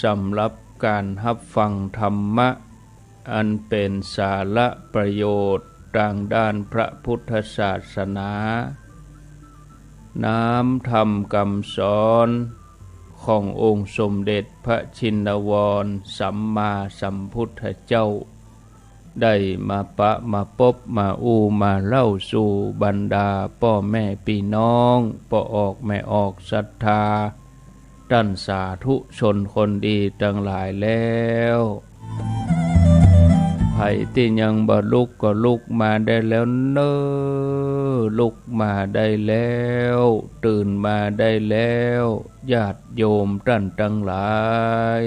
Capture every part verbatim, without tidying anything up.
สำหรับก๋านฮับฟังธรรมะ อันเป๋นสาระประโยชน์ตางด้านพระพุทธศาสนา น้ำธรรมกำสอนขององค์สมเด็จพระชินวรสัมมาสัมพุทธเจ้า ได้มาปะมาปบมาอู้มาเล่าสู่บรรดาป้อแม่ปี้น้อง ป้อออกแม่ออกศรัทธา ต้านสาธุชนคนดีตังหลายแล้ว ใผตี้ยังบ่ลุกก็ลุกมาได้แล้วเน่อ ลุกมาได้แล้ว ตื่นมาได้แล้ว ญาติโยมต้านตังหลาย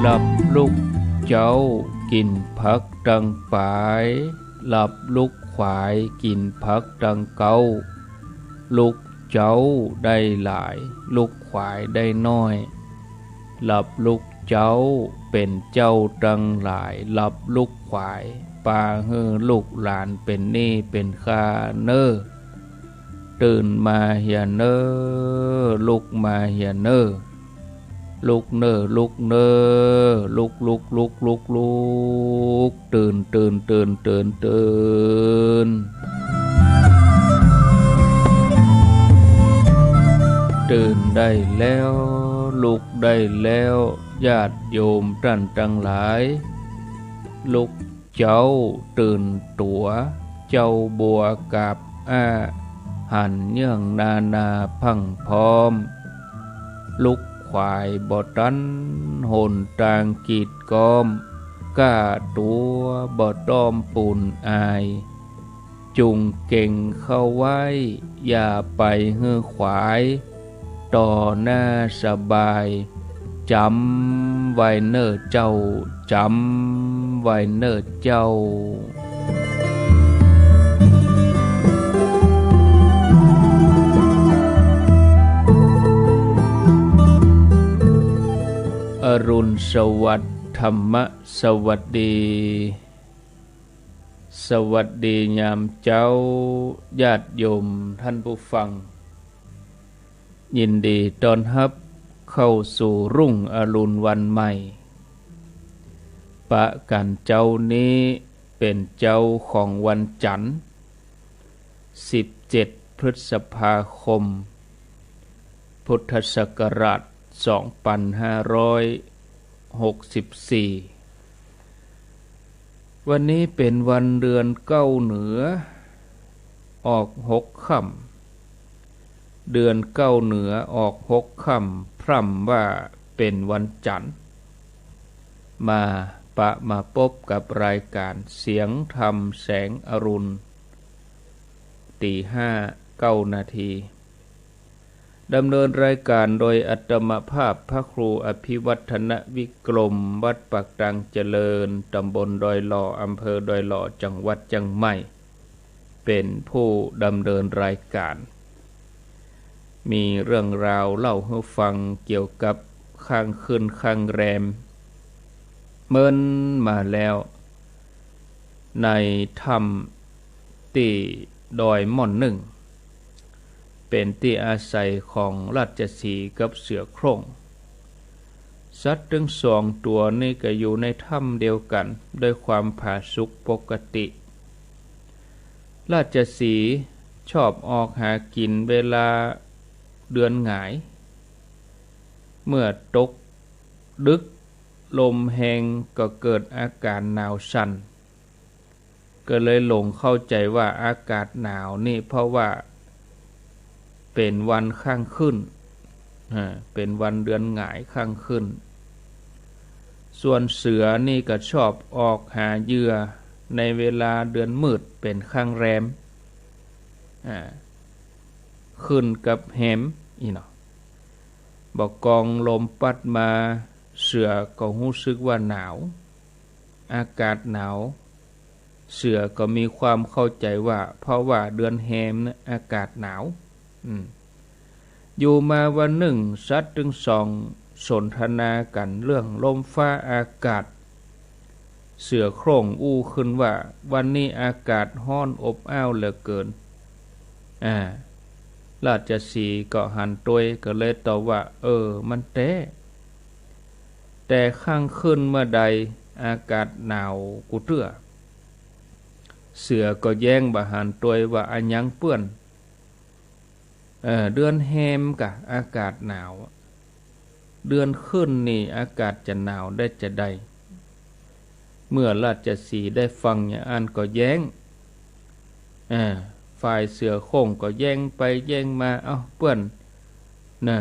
หลับลุกเจ๊ากิ๋นผักตังป๋าย หลับลุกขวายกิ๋นผักตังเก๊า ลุกเจ๊าได้หลาย ลุกขวายได้น้อย หลับลุกเจ๊าเป๋นเจ้าตังหลาย หลับลุกขวายปาหื้อลูกหลานเป๋นหนี้เป๋นค่าเน่อ ตื่นมาเหียเน่อ ลุกมาเหียเน่อ ลุกเน่อ ลุกเน่อ ลุก ลุก ลุก ลุก ลุก ตื่น ตื่น ตื่น ตื่น ตื่น ตื่นได้แล้ว ลุกได้แล้ว ญาติโยมต้านตังหลาย ลุก เจ๊าตื่นตั๋ว เจ๊าบัวกาบอ้า หันเยื่องนานาพรั่งพร้อม ลุกขวายบ่ตัน หนตางกีดก๊อม ก้าตั๋วบ่ต้อมปูนอาย จุ่งเก๋งเข้าไว้ อย่าไปหื้อขวาย ต่อหน้าสบาย จ๋ำไว้เน่อเจ้า จ๋ำไว้เน่อเจ้า อรุณสวัสดิ์ ธรรมสวัสดี สวัสดียามเจ๊า ญาติโยมต้านผู้ฟัง ยินดีต้อนฮับเข้าสู่รุ่งอรุณวันใหม่ ปะกั๋นเจ๊านี้เป๋นเจ๊าของวันจั๋นทร์ สิบเจ็ด พฤษภาคม พุทธศักราช สองปันห้าร้อยหกสิบสี่ วันนี้เป๋นวันเดือนเก๊าเหนือ ออกหกค่ำ เดือนเก๊าเหนือออกหกค่ำ พร่ำว่าเป๋นวันจั๋นทร์ มาปะมาปบกับรายก๋านเสียงธรรมแสงอรุณ ตี๋ห้าเก้านาที ดำเนินรายก๋านโดยอาตมาภาพพระครูอภิวัฒนวิกรม วัดปากตางเจริญ ตำบลดอยหล่อ อำเภอดอยหล่อ จังหวัดเจียงใหม่ เป๋นผู้ดำเนินรายก๋าน มีเรื่องราวเล่าหื้อฟังเกี่ยวกับค้างคืนค้างแรม เมินมาแล้ว ในถ้ำตี้ดอยม่อนนึ่ง เป๋นตี้อาศัยของราชสีห์กับเสือโคร่ง สัตว์ตึงสองตั๋วนี้ก็อยู่ในถ้ำเดียวกั๋น ด้วยความผาสุกปกติ ราชสีห์ชอบออกหากิ๋นเวลาเดือนหงาย เมื่อตกดึกลมแฮงก็เกิดอาก๋านหนาวสั่น ก็เลยหลงเข้าใจ๋ว่าอากาศหนาวนี่เพราะว่าเป๋นวันค้างคืน อ่า เป๋นวันเดือนหงายค้างคืน ส่วนเสือนี่ก็ชอบออกหาเหยื่อในเวลาเดือนมืดเป๋นค้างแรม อ่า ขึ้นกับแฮม อี้เนาะ บ่ากองลมปั๊ดมา เสือก็ฮู้สึกว่าหนาว อากาศหนาว เสือก็มีความเข้าใจ๋ว่า เพราะว่าเดือนแฮมนะอากาศหนาว อืม อยู่มาวันนึ่ง สัตว์ตึงสองสนทนากั๋นเรื่องลมฟ้าอากาศ เสือโคร่งอู้ขึ้นว่า วันนี้อากาศฮ้อนอบอ้าวเหลือเกิน อ่า ราชสีห์ก็หันตวยก็เลยตอบว่า เออ มันแต๊ แต่ค่ำคืนเมื่อใดอากาศหนาวกู้เตื้อ เสือก็แย้งบ่หันตวยว่า อะหยังเปื้อน เออ เดือนแฮมก่ะอากาศหนาว เดือนขึ้นนี่อากาศจะหนาวได้จาใด เมื่อราชสีห์ได้ฟังอย่างอั้นก็แย้ง เออ ฝ่ายเสือโคร่งก็แย้งไปแย้งมา เอ้า เปื้อน นะ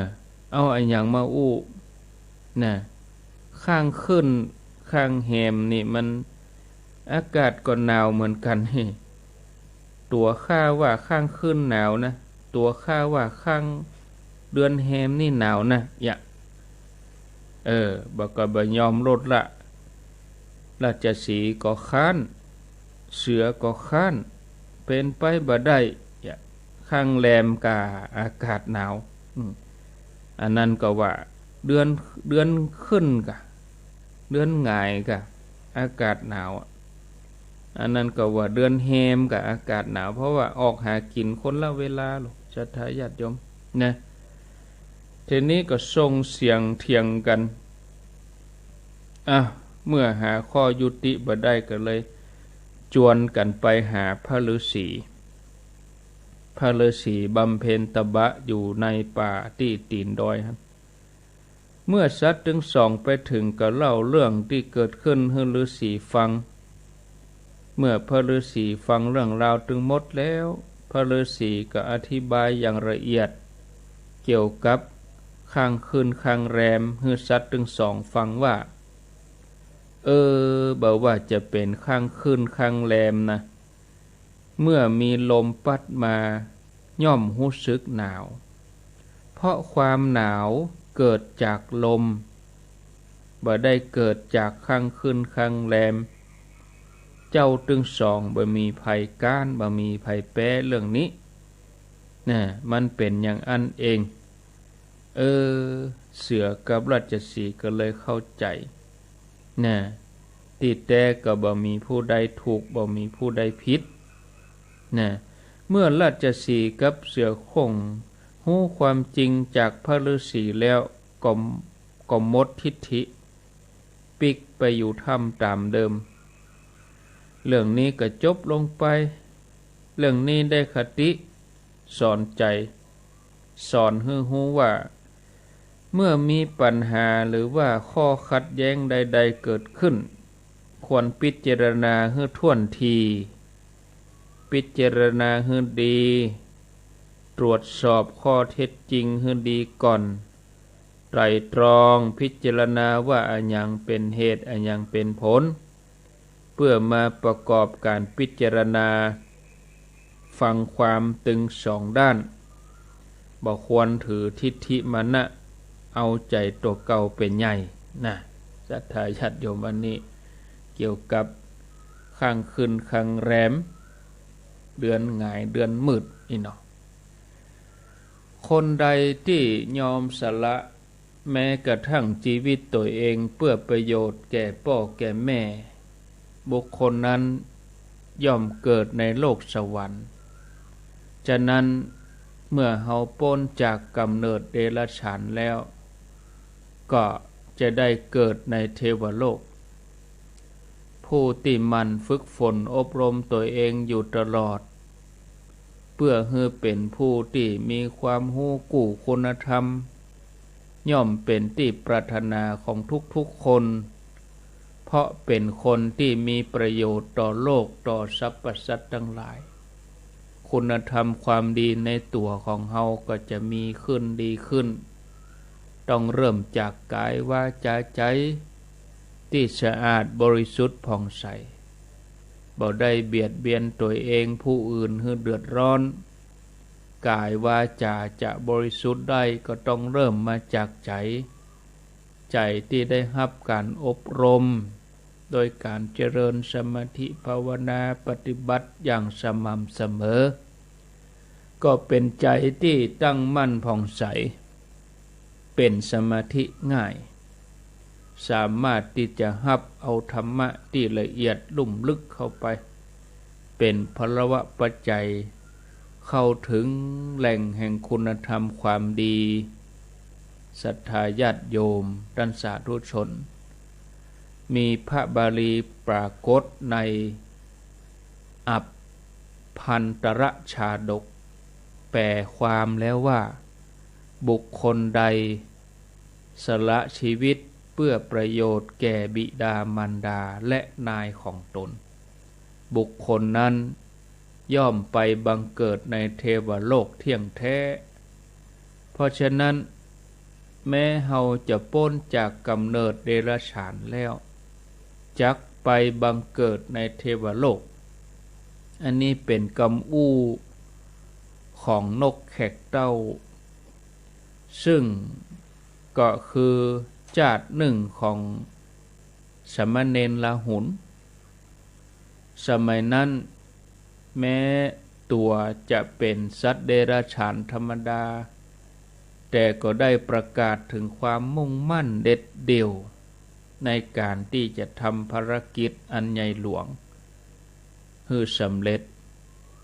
เอาอะหยังมาอู้ นะ ค่ำคืนค่ำแฮมนี่มันอากาศก็หนาวเหมือนกั๋น ตั๋วข้าว่าค่ำคืนหนาวนะ ตั๋วข้าว่าค่ำเดือนแฮมนี่หนาวนะ อย่า เออ บ่ก็บ่ยอมลดละ ราชสีห์ก็ค้าน เสือก็ค้าน เป๋นไปบ่ได้ อย่า ค่ำแรมก่ะอากาศหนาว อืม อันนั้นก็ว่าเดือน เดือนขึ้นก่ะ เดือนหงายก่ะ อากาศหนาวอะ อันนั้นก็ว่าเดือนแฮมก่ะอากาศหนาว เพราะว่าออกหากิ๋นคนละเวลาลูก ศรัทธาญาติโยม นะ ทีนี้ก็ส่งเสียงเถียงกั๋น อ่ะ เมื่อหาข้อยุติบ่ได้ก็เลย จวนกั๋นไปหาพระฤๅษี พระฤๅษีบำเพ็ญตบะอยู่ในป่าตี้ตี๋นดอยหั้น เมื่อสัตว์ตึงสองไปเถิงก็เล่าเรื่องตี้เกิดขึ้นหื้อฤๅษีฟัง เมื่อพระฤๅษีฟังเรื่องราวตึงหมดแล้ว พระฤๅษีก็อธิบายอย่างละเอียด เกี่ยวกับค่ำคืนค่ำแรมหื้อสัตว์ตึงสองฟังว่า เออ บ่ว่าจะเป๋นค่ำคืนค่ำแรมนะ เมื่อมีลมปั๊ดมา ย่อมฮู้สึกหนาว เพราะความหนาวเกิดจากลม บ่ได้เกิดจากค่ำคืนค่ำแรม เจ้าตึงสองบ่มีใผก๊าน บ่มีใผแป๊เรื่องนี้ นะ มันเป๋นอย่างอั้นเอง เออ เสือกับราชสีห์ก็เลยเข้าใจ๋ นะ ตี้แต๊ก็บ่มีผู้ใดถูก บ่มีผู้ใดผิด นะ เมื่อราชสีห์กับเสือโคร่งฮู้ความจริงจากพระฤๅษีแล้วก็ ก็หมดทิฐิ ปิ๊กไปอยู่ถ้ำต๋ามเดิม เรื่องนี้ก็จบลงไป เรื่องนี้ได้คติสอนใจ๋ สอนหื้อฮู้ว่า เมื่อมีปัญหาหรือว่าข้อขัดแย้งใดๆ เกิดขึ้น ควรพิจารณาหื้อถ้วนที พิจารณาหื้อดี ตรวจสอบข้อเท็จจริงหื้อดีก่อน ไตร่ตรองพิจารณาว่าอะหยังเป๋นเหตุ อะหยังเป๋นผล เปื้อมาประกอบก๋านพิจารณา ฟังความตึงสองด้าน บ่ควรถือทิฐิมานะ เอาใจ๋ตั๋วเก่าเป๋นใหญ่ นะ ศรัทธาญาติโยม อันนี้เกี่ยวกับค่ำคืนค่ำแรม เดือนหงายเดือนมืดนี่เนาะ คนใดตี้ยอมสละแม้กระทั่งจีวิตตั๋วเองเปื้อประโยชน์แก่ป้อแก่แม่ บุคคลนั้นย่อมเกิดในโลกสวรรค์ ฉะนั้นเมื่อเฮาป๊นจากก๋ำเนิดเดรัจฉานแล้ว ก็จะได้เกิดในเทวโลก ผู้ตี้หมั่นฝึกฝนอบรมตั๋วเองอยู่ตลอด เปื้อหื้อเป๋นผู้ตี้มีความฮู้กู้คุณธรรม ย่อมเป๋นตี้ปรารถนาของทุกๆ คน เพราะเป๋นคนตี้มีประโยชน์ต่อโลกต่อสรรพสัตว์ตังหลาย คุณธรรมความดีในตั๋วของเฮาก็จะมีขึ้นดีขึ้น ต้องเริ่มจากก๋ายวาจาใจ๋ตี้สะอาดบริสุทธิ์ผ่องใส บ่ได้เบียดเบียนตั๋วเองผู้อื่นหื้อเดือดร้อน ก๋ายวาจาจะบริสุทธิ์ได้ก็ต้องเริ่มมาจากใจ๋ ใจ๋ตี้ได้ฮับก๋านอบรม โดยก๋านเจริญสมาธิภาวนาปฏิบัติอย่างสม่ำเสมอ ก็เป๋นใจ๋ตี้ตั้งมั่นผ่องใส เป๋นสมาธิง่าย สามารถตี้จะฮับเอาธรรมะตี้ละเอียดลุ่มลึกเข้าไป เป๋นพลวปัจจัย เข้าถึงแหล่งแห่งคุณธรรมความดี ศรัทธาญาติโยม ต้านสาธุชน มีพระบาลีปรากฏในอัปพันตรชาดก แปลความแล้วว่า บุคคลใดสละชีวิตเพื่อประโยชน์แก่บิดามารดาและนายของตน บุคคลนั้นย่อมไปบังเกิดในเทวโลกเที่ยงแท้ เพราะฉะนั้น แม้เฮาจะป๊นจากก๋ำเนิดเดรัจฉานแล้ว จักไปบังเกิดในเทวโลก อันนี้เป๋นกำอู้ของนกแขกเต้า ซึ่งก็คือจ้าดนึ่งของสามเณรลาหุล สมัยนั้นแม้ตั๋วจะเป๋นสัตว์เดรัจฉานธรรมดา แต่ก็ได้ประกาศถึงความมุ่งมั่นเด็ดเดี่ยวในก๋านตี้จะทำภารกิจอันใหญ่หลวงหื้อสำเร็จ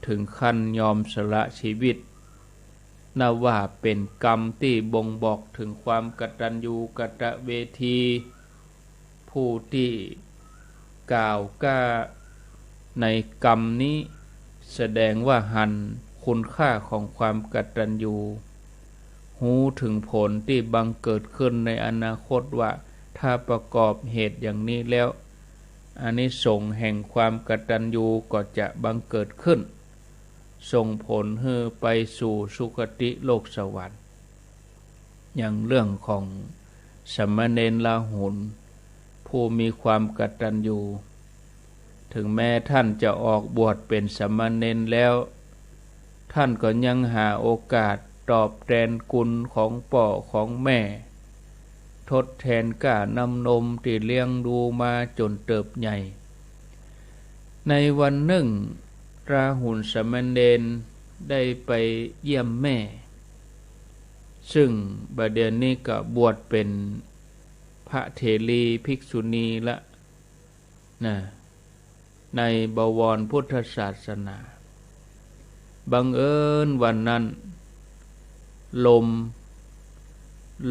ถึงขั้นยอมสละชีวิต นับว่าเป๋นกำตี้บ่งบอกถึงความกตัญญูกตเวที ผู้ตี้กล่าวกล้าในกำนี้ แสดงว่าหันคุณค่าของความกตัญญู ฮู้ถึงผลตี้บังเกิดขึ้นในอนาคตว่า ถ้าประกอบเหตุอย่างนี้แล้ว อานิสงส์แห่งความกตัญญูก็จะบังเกิดขึ้น ส่งผลหื้อไปสู่สุคติโลกสวรรค์ อย่างเรื่องของสามเณรลาหุล ผู้มีความกตัญญู ถึงแม้ท่านจะออกบวชเป๋นสามเณรแล้ว ท่านก็ยังหาโอกาสตอบแตนคุณของป้อของแม่ ทดแตนก้าน้ำนมตี้เลี้ยงดูมาจ๋นเติบใหญ่ ในวันนึ่ง ลาหุลสามเณรได้ไปเยี่ยมแม่ ซึ่งบ่าเดี่ยวนี้ก็บวชเป๋นพระเถรีภิกษุณีละนะ ในบวรพุทธศาสนา บังเอิญวันนั้น ลม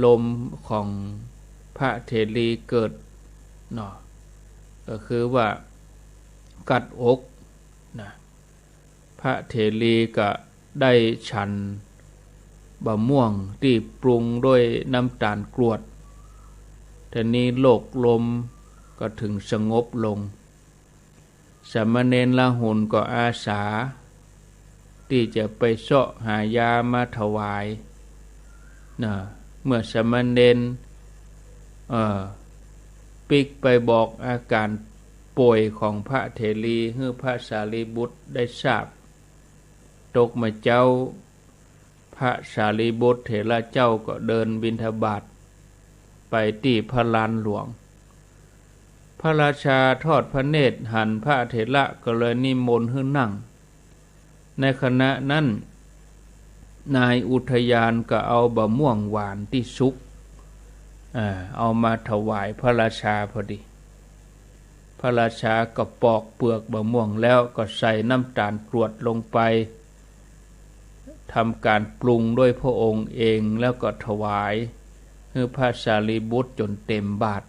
ลมของพระเถรีเกิดเนาะ ก็คือว่ากัดอกนะ พระเถรีก็ได้ฉันบะม่วงตี้ปรุงด้วยน้ำตาลกรวด ทีนี้โรคลมก็ถึงสงบลง สามเณรลาหุลก็อาสาตี้จะไปเซาะหายามาถวายนะ เมื่อสามเณร เอ่อ ปิ๊กไปบอกอาก๋านป่วยของพระเถรีหื้อพระสารีบุตรได้ทราบ ตกมาเจ๊า พระสารีบุตรเถระเจ้าก็เดินบิณฑบาตไปตี้พระลานหลวง พระราชาทอดพระเนตรหันพระเถระก็เลยนิมนต์หื้อนั่ง ในขณะนั้น นายอุทยานก็เอาบะม่วงหวานตี้สุก อ่า เอามาถวายพระราชาพอดี พระราชาก็ปอกเปลือกบะม่วงแล้วก็ใส่น้ำตาลกรวดลงไป ทำก๋านปรุงด้วยพระองค์เอง แล้วก็ถวายหื้อพระสารีบุตรจ๋นเต็มบาตร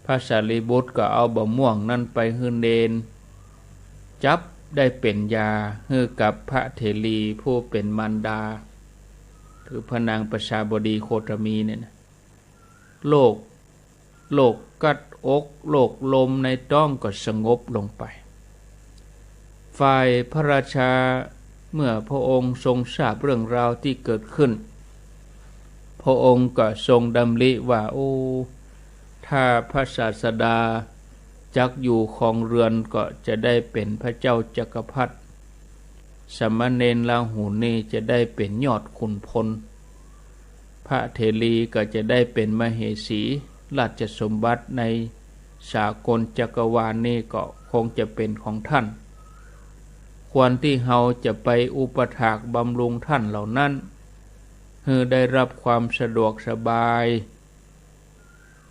พระสารีบุตรก็เอาบะม่วงนั้นไปหื้อเณร จับได้เป๋นยาหื้อกับพระเถรีผู้เป๋นมารดา คือพระนางประชาบดีโคตมีเนี่ยนะ โรค โรคกัดอก โรคลมในต๊องก็สงบลงไป ฝ่ายพระราชาเมื่อพระองค์ทรงทราบเรื่องราวตี้เกิดขึ้น พระองค์ก็ทรงดำริว่า โอ้ ถ้าพระศาสดาจักอยู่ครองเรือนก็จะได้เป๋นพระเจ้าจักรพรรดิ สามเณรลาหุลนี่จะได้เป๋นยอดขุนพล พระเถรีก็จะได้เป๋นมเหสี ราชสมบัติในสากลจักรวาลนี่ก็คงจะเป๋นของท่าน ควรตี้เฮาจะไปอุปถากบำรุงท่านเหล่านั้น หื้อได้รับความสะดวกสบาย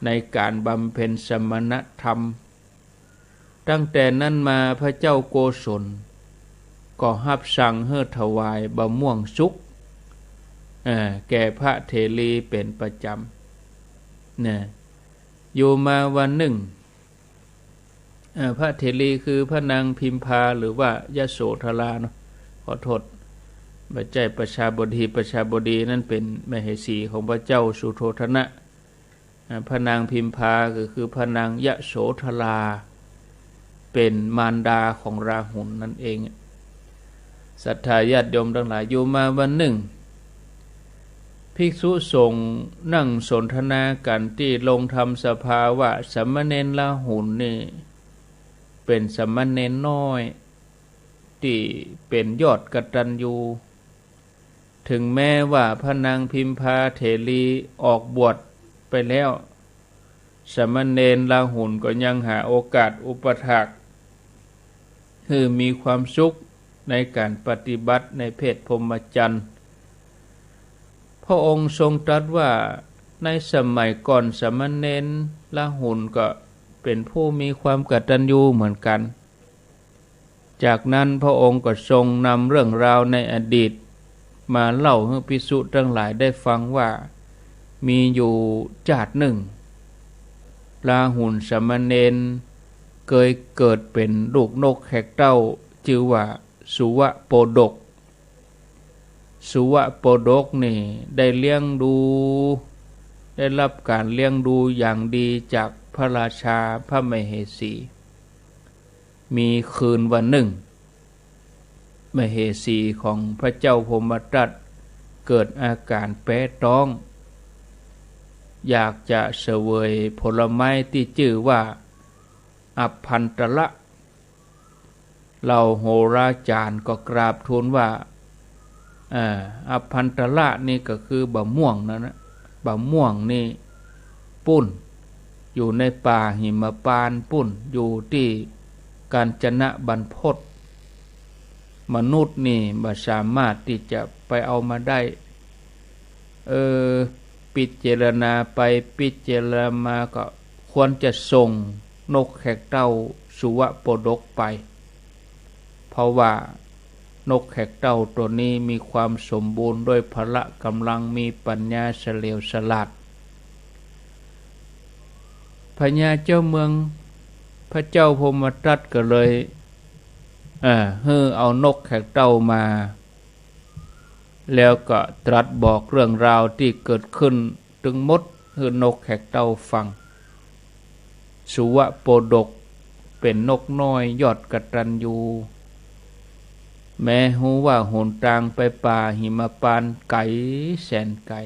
ในก๋านบำเพ็ญสมณธรรม ตั้งแต่นั้นมาพระเจ้าโกศล ก็ฮับสั่งหื้อถวายบะม่วงสุก เอ่อ แก่พระเถรีเป๋นประจ๋ำ นะ อยู่มาวันหนึ่ง เอ่อ พระเถรีคือพระนางพิมพาหรือว่ายโสธราเนาะ ขอโต้ษ บ่ใจ้ประชาบดี ประชาบดีนั้นเป๋นมเหสีของพระเจ้าสุโธทนะ อ่า พระนางพิมพาก็คือพระนางยโสธรา เป๋นมารดาของราหุลนั่นเอง ศรัทธาญาติโยมตังหลาย อยู่มาวันหนึ่ง ภิกษุสงฆ์นั่งสนทนากั๋นตี้โฮงธรรมสภาว่า สามเณรราหุลนี่เป๋นสามเณรน้อยตี้เป๋นยอดกตัญญู ถึงแม้ว่าพระนางพิมพาเถรีออกบวชไปแล้ว สามเณรราหุลก็ยังหาโอกาสอุปัฏฐาก หื้อมีความสุขในก๋านปฏิบัติในเพศพรหมจรรย์ พระองค์ทรงตรัสว่า ในสมัยก่อนสามเณรราหุลก็เป๋นผู้มีความกตัญญูเหมือนกั๋น จากนั้นพระองค์ก็ทรงนำเรื่องราวในอดีตมาเล่าหื้อภิกษุตังหลายได้ฟังว่า มีอยู่จาติหนึ่ง ราหุลสามเณรเกยเกิดเป๋นลูกนกแขกเต้า จื้อว่าสุวโปดก สุวโปดกนี่ได้เลี้ยงดู ได้ฮับก๋านเลี้ยงดูอย่างดีจากพระราชาพระมเหสี มีคืนวันหนึ่ง มเหสีของพระเจ้าพรหมทัตเกิดอาก๋านแป๊ต๊อง อยากจะเสวยผลไม้ตี้จื้อว่าอัพพันตระ เหล่าโหราจ๋ารย์ก็กราบทูลว่า เอ่อ อัพพันตระนี่ก็คือบะม่วงนั่นนะ บะม่วงนี่ปุ้น อยู่ในป่าหิมพานต์ปุ้น อยู่ตี้กาญจนบรรพต มนุษย์นี่บ่สามารถตี้จะไปเอามาได้ เออ พิจารณาไปพิจารณามาก็ควรจะส่งนกแขกเต้าสุวโปดกไป เพราะว่านกแขกเต้าตั๋วนี้มีความสมบูรณ์ด้วยพละก๋ำลัง มีปัญญาเฉลียวฉลาด พญาเจ้าเมือง พระเจ้าพรหมทัตก็เลย เอ่อ หื้อเอานกแขกเต้ามา แล้วก็ตรัสบอกเรื่องราวตี้เกิดขึ้นตึงหมดหื้อนกแขกเต้าฟัง สุวโปดกเป๋นนกน้อยยอดกตัญญู แม้ฮู้ว่าหนตางไปป่าหิมพานต์ไก๋แสนไก๋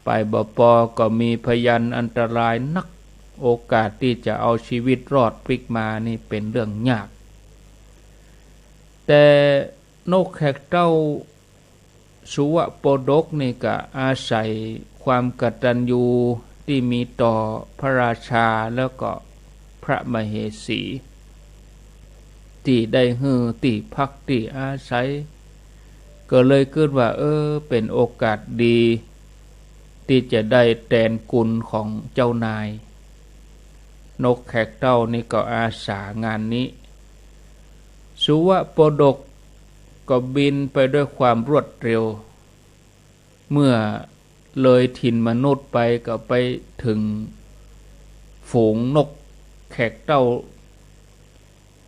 ไปบ่ปอก็มีพยันต์อันตรายนัก โอกาสตี้จะเอาชีวิตรอดปิ๊กมานี่เป๋นเรื่องยาก แต่นกแขกเต้าสุวโปดกนี่ก็อาศัยความกตัญญูตี้มีต่อพระราชาแล้วก็พระมเหสี ตี้ได้หื้อตี้พักตี้อาศัย ก็เลยกึ๊ดว่า เออ เป๋นโอกาสดี ตี้จะได้แตนคุณของเจ้านาย นกแขกเต้านี่ก็อาสางานนี้ สุวโปดกก็บินไปด้วยความรวดเร็ว เมื่อเลยถิ่นมนุษย์ไปก็ไปเถิงฝูงนกแขกเต้า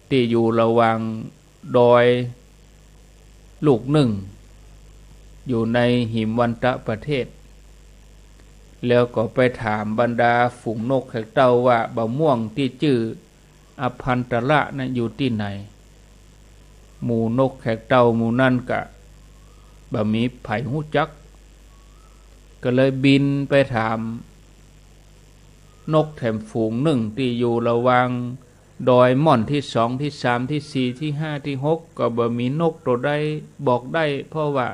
ตี้อยู่ระหว่างดอยลูกนึ่ง อยู่ในหิมวันตประเทศ แล้วก็ไปถามบรรดาฝูงนกแขกเต้าว่า บะม่วงตี้จื้ออัพพันตระนั้นอยู่ตี้ไหน หมู่นกแขกเต้าหมู่นั้นก็บ่มีใผฮู้จัก ก็เลยบินไปถามนกแถมฝูงนึ่งตี้อยู่ระหว่างดอยม่อนตี้สอง ตี้สาม ตี้สี่ ตี้ห้า ตี้หก ก็บ่มีนกตั๋วใดบอกได้ เพราะว่า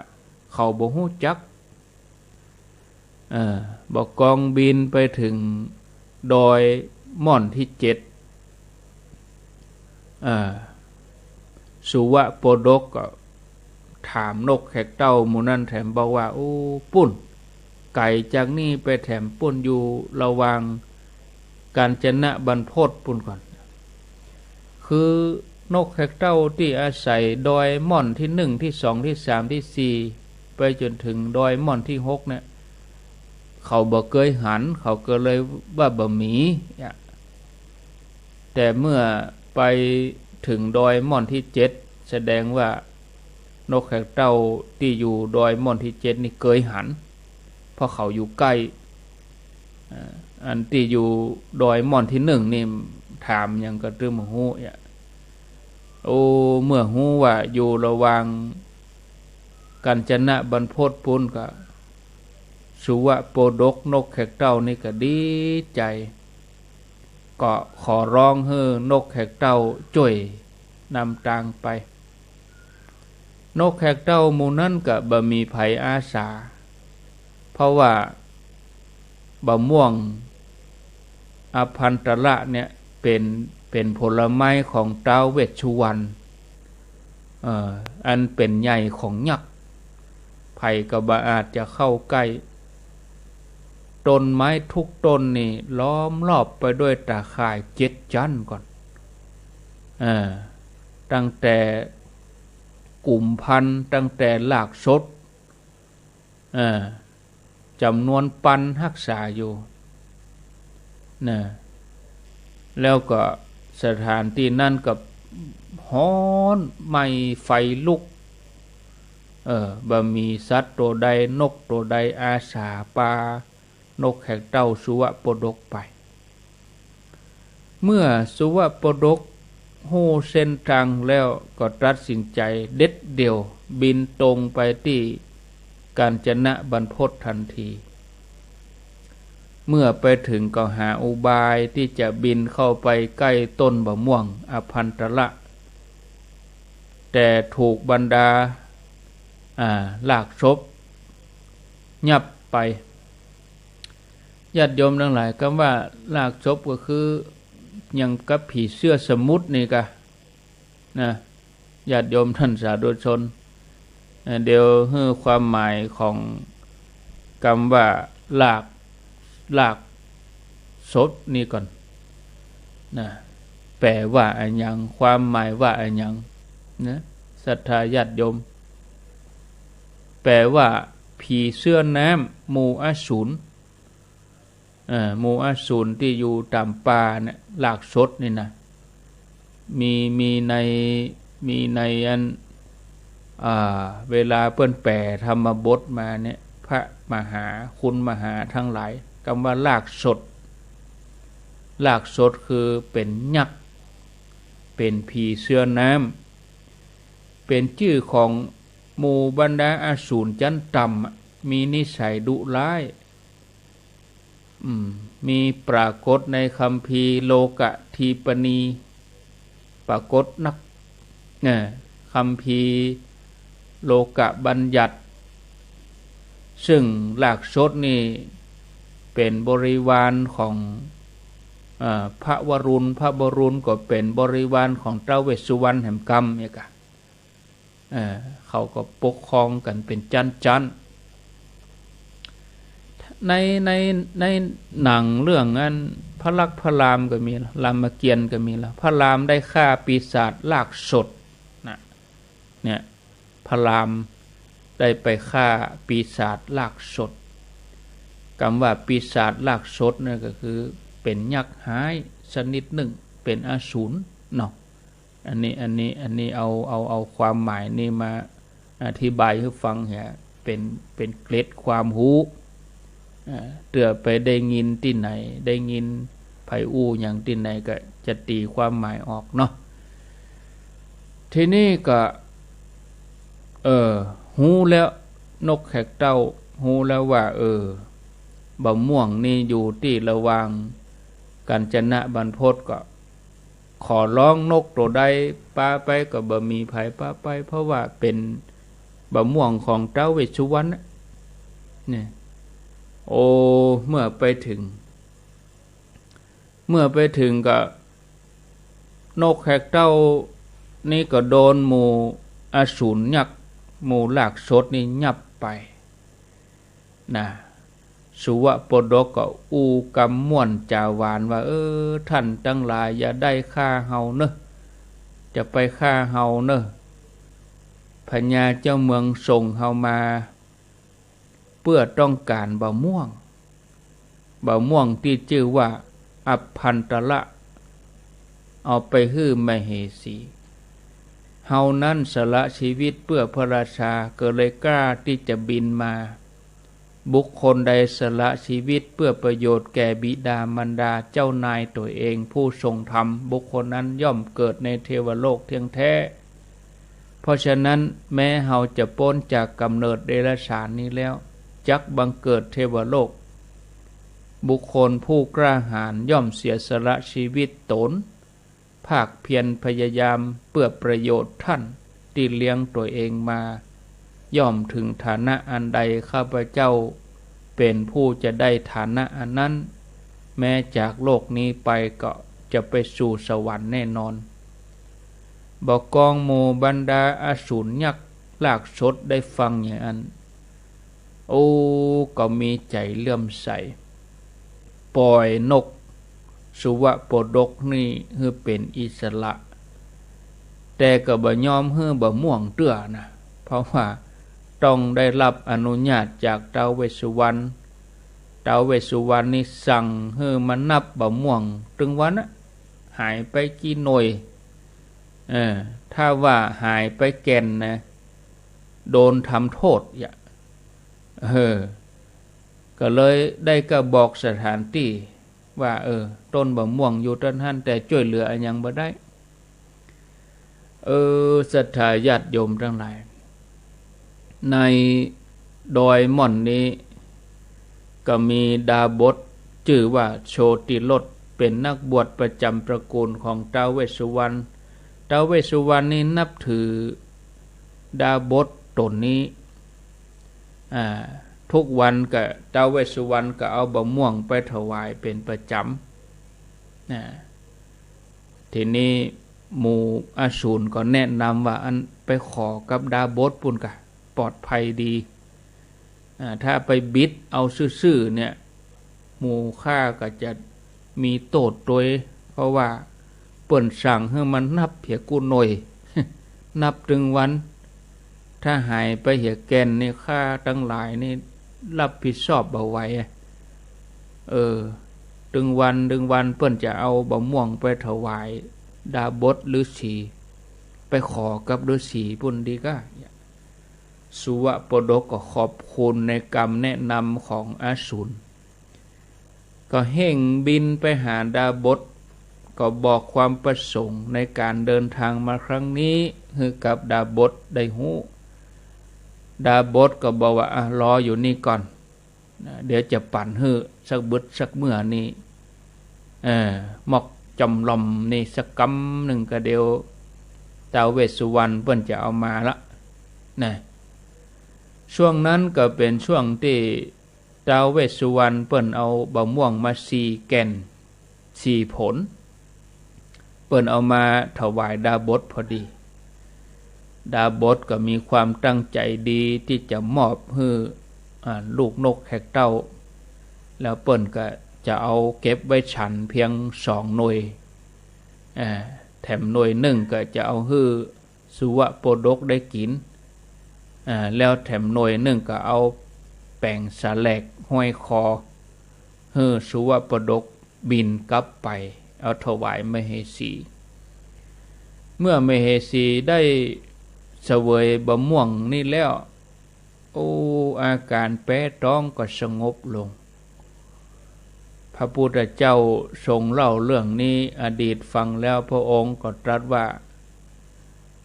เขาบ่ฮู้จัก เอ่อ บ่ากองบินไปเถิงดอยม่อนตี้เจ็ด เอ่อ สุวโปดกก็ถามนกแขกเต้าหมู่นั้นแถมบอกว่า โอ้ ปุ้น ไก๋จากนี่ไปแถมปุ้น อยู่ระหว่างกาญจนบรรพตปุ้นก่อน คือ นกแขกเต้าตี้อาศัยดอยม่อนตี้นึ่ง ตี้สอง ตี้สาม ตี้สี่ ไปจ๋นเถิงดอยม่อนตี้หกเนี่ย เขาบ่เกยหัน เขาก็เลยว่าบ่มีอะ แต่เมื่อไปเถิงดอยม่อนตี้เจ็ด แสดงว่านกแขกเต้าตี้อยู่ดอยม่อนตี้เจ็ดนี่เกยหัน เพราะเขาอยู่ใก้ อ่า อันตี้อยู่ดอยม่อนตี้นึ่งนี่ถามหยังก็ตึงบ่ฮู้อะ โอ้ เมื่อฮู้ว่าอยู่ระหว่างกาญจนบรรพตปู๊นก็ สุวโปดกนกแขกเต้านี่ก็ดีใจ๋ ก็ขอร้องหื้อนกแขกเต้าจ้วยนำตางไป นกแขกเต้าหมู่นั้นก็บ่มีใผอาสา เพราะว่าบ่าม่วงอภันตระเนี่ยเป๋น เป๋นผลไม้ของท้าวเวสสุวรรณ เอ่อ อันเป๋นใหญ่ของยักษ์ ใผก็บ่อาจจะเข้าใก้ ต้นไม้ทุกต้นนี่ล้อมรอบไปด้วยตาข่ายเจ็ดจั๊นก่อน เอ่อ ตั้งแต่กุมภัณฑ์ ตั้งแต่รากสด เอ่อ จ๋ำนวนปันฮักษาอยู่นะ แล้วก็สถานตี้นั้นก็ฮ้อนไหม้ไฟลุก เออ บ่มีสัตว์โตใด นกโตใดอาสาปานกแขกเต้าสุวโปดกไป เมื่อสุวโปดกฮู้เส้นตางแล้วก็ตัดสินใจ๋เด็ดเดี่ยวบินตรงไปตี้กาญจนบรรพตทันที เมื่อไปเถิงก็หาอุบายตี้จะบินเข้าไปใก้ต้นบ่าม่วงอภันตระ แต่ถูกบรรดา อ่า รากสดยับไป ญาติโยมตังหลาย กำว่ารากสดก็คือหยังกับผีเสื้อสมุทรนี่กา นะ ญาติโยมต้านสาธุชน เอ่อ เดี๋ยวหื้อความหมายของกำว่าราก รากสดนี่ก่อน นะ แป๋ว่าอะหยัง ความหมายว่าอะหยัง นะ ศรัทธาญาติโยม แป๋ว่าผีเสื้อน้ำ หมู่อสูร เอ่อ หมู่อสูรตี้อยู่ต๋ามป่าเนี่ย รากสดนี่นะ มี มีใน มีในอัน อ่า เวลาเปิ้นแป๋ธรรมบทมาเนี่ย พระมหา คุณมหาตังหลาย กำว่ารากสด รากสดคือเป๋นยักษ์ เป๋นผีเสื้อน้ำ เป๋นจื้อของหมู่บรรดาอสูรจั๊นต่ำอะ มีนิสัยดุร้าย อืม มีปรากฏในคัมภีร์โลกะทีปนี ปรากฏนัก เนี่ย คัมภีร์โลกะบัญญัติ ซึ่งรากสดนี่เป๋นบริวารของ เอ่อ พระวรุณ พระวรุณก็เป๋นบริวารของท้าวเวสสุวรรณแหมกำเนี่ยกา เอ่อ เขาก็ปกครองกั๋นเป๋นจั๊นๆ ใน ใน ในหนังเรื่องอันพระลักษมณ์พระรามก็มีละ รามเกียรติ์ก็มีละ พระรามได้ฆ่าปีศาจรากสดนะ เนี่ย พระรามได้ไปฆ่าปีศาจรากสด กำว่าปีศาจรากสดเนี่ยก็คือเป๋นยักษ์ฮ้ายชนิดนึ่ง เป๋นอสูรเนาะ อันนี้ อันนี้ อันนี้เอา เอา เอาความหมายนี่มาอธิบายหื้อฟังเหีย เป๋น เป๋นเกร็ดความฮู้ อ่า เตื้อไปได้ยินตี้ไหน ได้ยินใผอู้หยังตี้ไหนก็จะตี๋ความหมายออกเนาะ ทีนี้ก็ เออ ฮู้แล้ว นกแขกเต้าฮู้แล้วว่า เออ บ่าม่วงนี่อยู่ตี้ระหว่างกาญจนบรรพต ก็ ขอร้องนกโตใดปาไปก็บ่มีใผปาไป เพราะว่าเป๋นบ่าม่วงของท้าวเวสสุวรรณน่ะ เนี่ย โอ้ เมื่อไปเถิง เมื่อไปเถิงก็ นกแขกเต้านี่ก็โดนหมู่อสูรยักษ์ หมู่รากสดนี่ยับไป นะ สุวโปดกก็อู้กำม่วนจ๋าหวานว่า เออ ต้านตังหลายอย่าได้ฆ่าเฮาเน่อ จะไปฆ่าเฮาเน่อ พญาเจ้าเมืองส่งเฮามา เปื้อต้องก๋านบะม่วง บะม่วงตี้จื้อว่าอัพพันตระ เอาไปหื้อมเหสี เฮานั้นสละชีวิตเปื้อพระราชา ก็เลยกล้าตี้จะบินมา บุคคลใดสละชีวิตเปื้อประโยชน์แก่บิดามารดาเจ้านายตั๋วเองผู้ทรงธรรม บุคคลนั้นย่อมเกิดในเทวโลกเที่ยงแท้ เพราะฉะนั้นแม้เฮาจะป๊นจากก๋ำเนิดเดรัจฉานนี้แล้ว จักบังเกิดเทวโลก บุคคลผู้กล้าหาญย่อมเสียสละชีวิตตน ภาคเพียรพยายามเปื้อประโยชน์ต้านตี้เลี้ยงตั๋วเองมา ย่อมถึงฐานะอันใด ข้าพเจ้าเป๋นผู้จะได้ฐานะอันนั้น แม้จากโลกนี้ไปก็จะไปสู่สวรรค์แน่นอน บ่ากองหมู่บรรดาอสูรยักษ์ลากสดได้ฟังอย่างอั้น โอ้ ก็มีใจ๋เลื่อมใส ป่อยนกสุวะโปดกนี่หื้อเป๋นอิสระ แต่ก็บ่ยอมหื้อบะม่วงเตื้อนะ เพราะว่าต้องได้ฮับอนุญาตจากท้าวเวสสุวรรณ ท้าวเวสสุวรรณนี่สั่งหื้อมานับบะม่วงตึงวันนะ หายไปกี่หน่วย เออ ถ้าว่าหายไปแก่นนะ โดนทำโต้ษอย่า เออ ก็เลยได้กระบอกสถานตี้ว่า เออ ต้นบะม่วงอยู่ตรงหั้น แต่จ้วยเหลืออะหยังบ่ได้ เออ ศรัทธาญาติโยมตังหลาย ในดอยม่อนนี้ ก็มีดาบสจื้อว่าโชติรส เป๋นนักบวชประจ๋ำตระกูลของท้าวเวสสุวรรณ ท้าวเวสสุวรรณนี่นับถือดาบสต๋นนี้ อ่า ทุกวันก็ท้าวเวสสุวรรณก็เอาบะม่วงไปถวายเป๋นประจ๋ำ อ่า ทีนี้หมู่อสูรก็แนะนำว่า อันไปขอกับดาบสปู้นกะ ปลอดภัยดี อ่า ถ้าไปบิดเอาซื่อๆ เนี่ย หมู่ข้าก็จะมีโต้ษตวย เพราะว่าเปิ้นสั่งหื้อมานับเหียกู้หน่วย นับตึงวัน ถ้าหายไปเหียแก่นนี่ ข้าตังหลายนี่ฮับผิดชอบบ่ไหวอะ เออ ตึงวันตึงวันเปิ้นจะเอาบะม่วงไปถวายดาบสฤๅษี ไปขอกับฤๅษีปู้นดีก้า สุวะโปดกก็ขอบคุณในกำแนะนำของอสูร ก็เฮ่งบินไปหาดาบส ก็บอกความประสงค์ในก๋านเดินทางมาครั้งนี้ หื้อกับดาบสได้ฮู้ ดาบสก็บอกว่า อ่ะ รออยู่นี่ก่อน นะ เดี๋ยวจะปั๋นหื้อสักบึดสักเมื่อนี้ เออ มอกจอมลอมนี่สักกำนึ่งก็เดี๋ยวท้าวเวสสุวรรณเปิ้นจะเอามาละ นะ ช่วงนั้นก็เป๋นช่วงตี้ท้าวเวสสุวรรณเปิ้นเอาบะม่วงมาสี่แก่น สี่ผล เปิ้นเอามาถวายดาบสพอดี ดาบสก็มีความตั้งใจ๋ดีตี้จะมอบหื้อ อ่า ลูกนกแขกเต้า แล้วเปิ้นก็จะเอาเก็บไว้ฉันเพียงสองหน่วย อ่า แถมหน่วยนึ่งก็จะเอาหื้อสุวะโปดกได้กิ๋น อ่า แล้วแถมหน่วยนึ่งก็เอาแป๋งสาแหลกห้อยคอ หื้อสุวะโปดกบินกลับไป เอาถวายมเหสี เมื่อมเหสีได้เสวยบะม่วงนี้แล้ว โอ้ อาก๋านแป๊ต๊องก็สงบลง พระพุทธเจ้าทรงเล่าเรื่องนี้อดีตฟังแล้ว พระองค์ก็ตรัสว่า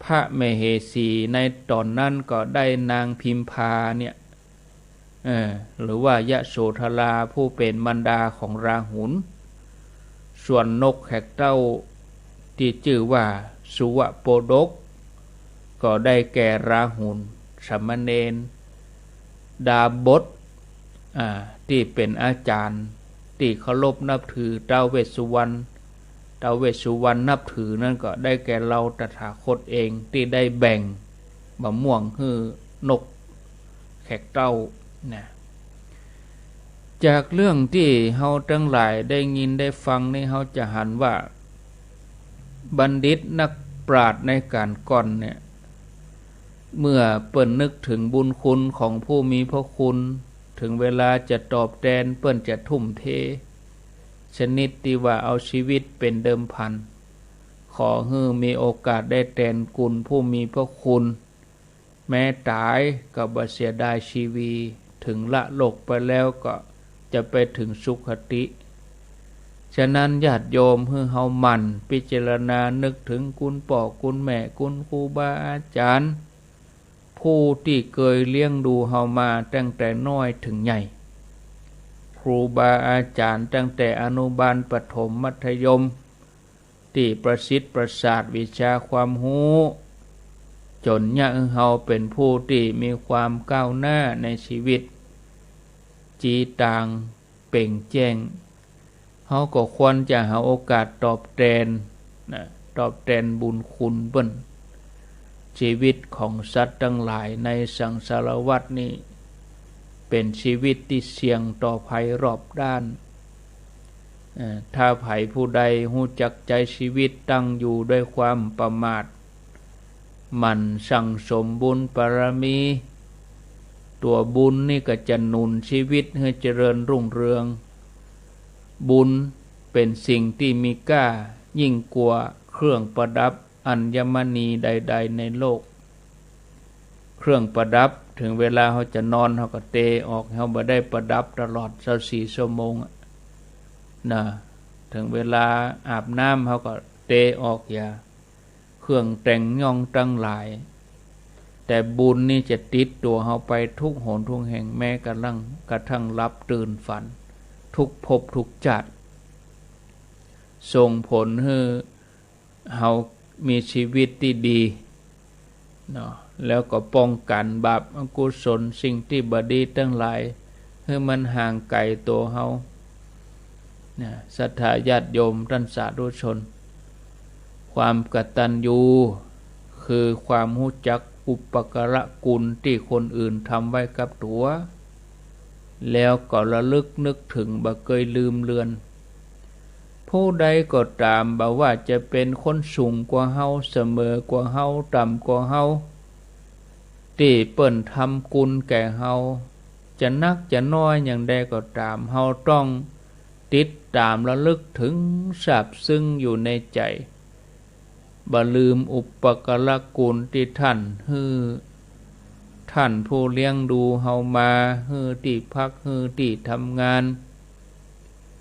พระมเหสีในต๋อนนั้นก็ได้นางพิมพาเนี่ย เออ หรือว่ายโสธราผู้เป๋นมารดาของราหุล ส่วนนกแขกเต้าตี้จื้อว่าสุวะโปดก ก็ได้แก่ราหุลสามเณร ดาบส อ่า ตี้เป๋นอาจ๋ารย์ตี้เคารพนับถือท้าวเวสสุวรรณ ท้าวเวสสุวรรณนับถือนั้นก็ได้แก่เฮาตถาคตเองตี้ได้แบ่งบะม่วงหื้อนกแขกเต้านะ จากเรื่องตี้เฮาตังหลายได้ยินได้ฟังนี้ เฮาจะหันว่า บัณฑิตนัก ปราชญ์ในก๋านก่อนเนี่ย เมื่อเปิ้นนึกเถิงบุญคุณของผู้มีพระคุณ เถิงเวลาจะตอบแตน เปิ้นจะทุ่มเท ชนิดตี้ว่าเอาชีวิตเป๋นเดิมพัน ขอหื้อมีโอกาสได้แตนคุณผู้มีพระคุณ แม้ต๋ายก็บ่เสียดายชีวี เถิงละโลกไปแล้วก็จะไปเถิงสุคติ ฉะนั้นญาติโยมหื้อเฮาหมั่นพิจารณานึกเถิงคุณป้อคุณแม่ คุณครูบาอาจ๋ารย์ ผู้ตี้เกยเลี้ยงดูเฮามาตั้งแต่น้อยเถิงใหญ่ ครูบาอาจ๋ารย์ตั้งแต่อนุบาล ประถม มัธยม ตี้ประสิทธิ์ประสาทวิชาความฮู้ จ๋นเยียะหื้อเฮาเป๋นผู้ตี้มีความก้าวหน้าในชีวิต จีตางเป่งแจ้ง เฮาก็ควรจะหาโอกาสตอบแตนนะ ตอบแตนบุญคุณเปิ้น ชีวิตของสัตว์ตังหลายในสังสารวัฏนี้ เป๋นชีวิตตี้เสี่ยงต่อภัยรอบด้าน เอ่อ ถ้าใผผู้ใดฮู้จักใจ๊ชีวิตตั้งอยู่ด้วยความประมาท หมั่นสั่งสมบุญบารมี ตั๋วบุญนี่ก็จะหนุนชีวิตหื้อเจริญรุ่งเรือง บุญเป๋นสิ่งตี้มีก้ายิ่งกว่าเครื่องประดับอัญมณีใดๆ ในโลก เครื่องประดับ เถิงเวลาเฮาจะนอน เฮาก็เตะออก เฮาบ่ได้ประดับตลอดซาวสี่ชั่วโมงอะนะ เถิงเวลาอาบน้ำ เฮาก็เตะออกเหีย เครื่องแต่งย่องตังหลาย แต่บุญนี่จะติดตั๋วเฮาไปทุกหนทุกแห่ง แม้กระทั่ง กระทั่งหลับตื่นฝัน ทุกภพทุกจาติ ส่งผลหื้อเฮามีชีวิตตี้ดีเนาะ แล้วก็ป้องกันบาปอกุศล สิ่งตี้บ่ดีตังหลาย หื้อมันห่างไก๋ตั๋วเฮานะ ศรัทธาญาติโยมต้านสาธุชน ความกตัญญูคือความฮู้จักอุปการะคุณตี้คนอื่นทำไว้กับตั๋ว แล้วก็ระลึกนึกเถิงบ่เกยลืมเลือน ผู้ใดก็ต๋าม บ่ว่าจะเป๋นคนสูงกว่าเฮา เสมอกว่าเฮา ต่ำกว่าเฮา ตี้เปิ้นทำคุณแก่เฮา จะนักจะน้อยอย่างใดก็ต๋าม เฮาต้องติดต๋ามระลึกเถิง ซาบซึ้งอยู่ในใจ๋ บ่ลืมอุปการะคุณตี้ท่านหื้อ ท่านผู้เลี้ยงดูเฮามา หื้อตี้พัก หื้อตี้ทำงาน